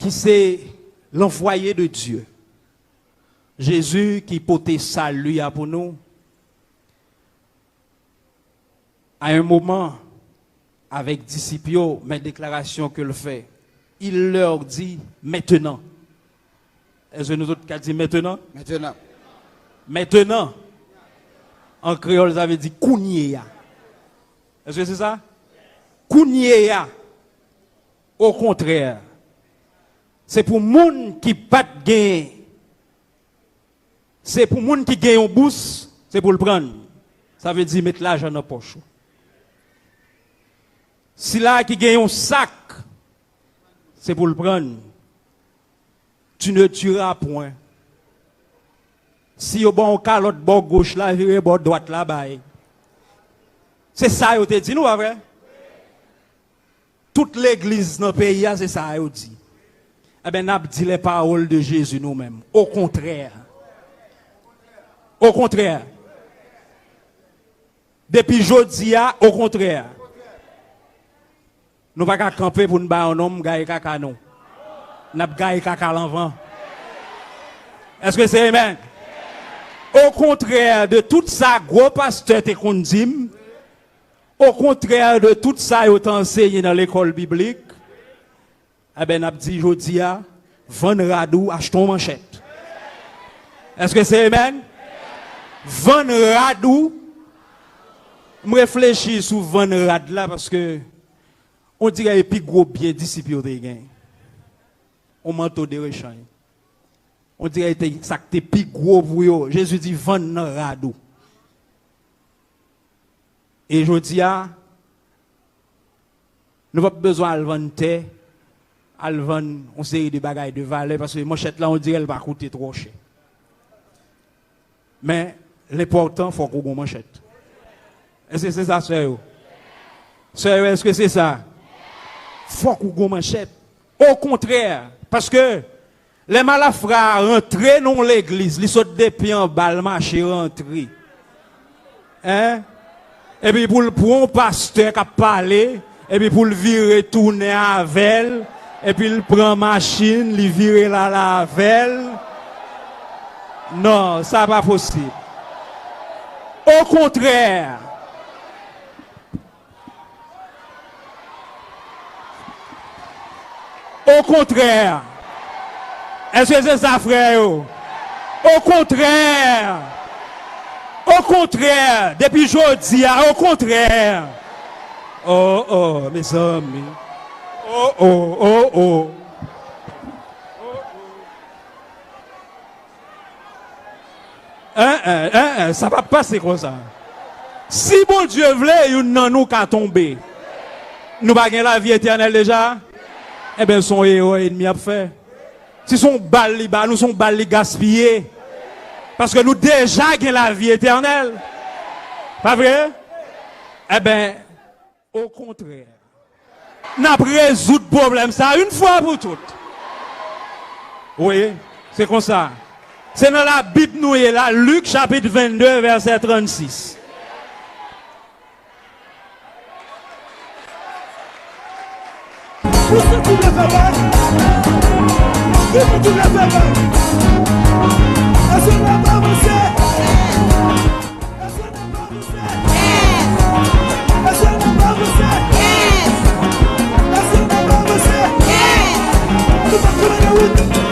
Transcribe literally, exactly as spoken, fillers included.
ki se l'envoyé de Dieu. Jezi ki pote sali a pou nou. À un moment, avec disip yo, men deklarasyon ke l fè. Il leur dit, maintenant. Èske nou tout ka di maintenant? Maintenant. Maintenant. An kreyòl, sa vle di kounye a. Èske se sa? Kounye a. Okontrè, se pou moun ki pa t gen, se pou moun ki gen yon bous, se pou l pran l. Sa vle di met lajan nan pòch ou. Sila ki gen yon sak, se pou l pran l. Tu ne tueras point. Si yo ba w kalòt bò goch la, vire bò dwat la bay. Se sa yo te di nou, pa vre? Tout legliz nan peyi a, se sa yo di. Enben, n ap di les paroles de Jésus nou menm. Okontrè. Okontrè. Depi jodi a, okontrè. Nou pa ka kanpe pou n ba yon nonm gaye kaka nou. N ap gaye kaka l anvan. Èske se amen? Okontrè de tout sa gwo pastè te konn di m, okontrè de tout sa yo te anseye nan lekòl biblik, enben, n ap di jodi a, vann rad ou, achte yon manchèt. Èske se amen? Vann rad ou. M reflechi sou vann rad la paske on dirè e pi gwo byen disip yo te gen. On manto de rechanj. On dirè e te, sa k te pi gwo pou yo. Jezi di, vann nan rad ou. E jodi a, nou p ap bezwen al vann tè, al vann yon seri de bagay de valè, paske manchèt la, on dirè l pa koute twò chè. Men, lenpòtan, fòk ou gon manchèt. Èske se sa, sè yo? Sè yo, èske se sa? Fòk ou gon manchèt. Okontrè, paske lè malafra a rantre nan yon legliz, li sot depi anba, l mache rantre. Hein? Epi pou l pran yon pastè k ap pale, epi pou l vire tounen avè l, epi l pran machin, li vire l al avè l. Non, sa pa posib. Okontrè, Okontrè. Èske se sa, frè yo? Okontrè. Okontrè. Depi jodi a, okontrè. Oh, oh, mezanmi. Oh, oh, oh, oh. En, en, en, en, sa p ap pase konsa. Si Bondye vle, youn nan nou ka tonbe. Nou pa gen lavi etènèl deja? Enben, se yon erè ènmi ap fè. Si se yon bal li ba nou, se yon bal li gaspiye. Paske nou deja gen lavi etènèl. Pa vre? Enben, okontrè, n ap rezoud pwoblèm sa a yon fwa pou tout. Wi, se konsa. Se nan Labib nou ye la, Lik chapit vennde, vèsè trannsis. Pou sou ti leve men. Pou sou ti leve men. Èske n ap avanse? Èske n ap avanse? Èske n ap avanse? Èske n ap avanse? Nou pa konnen nan wout.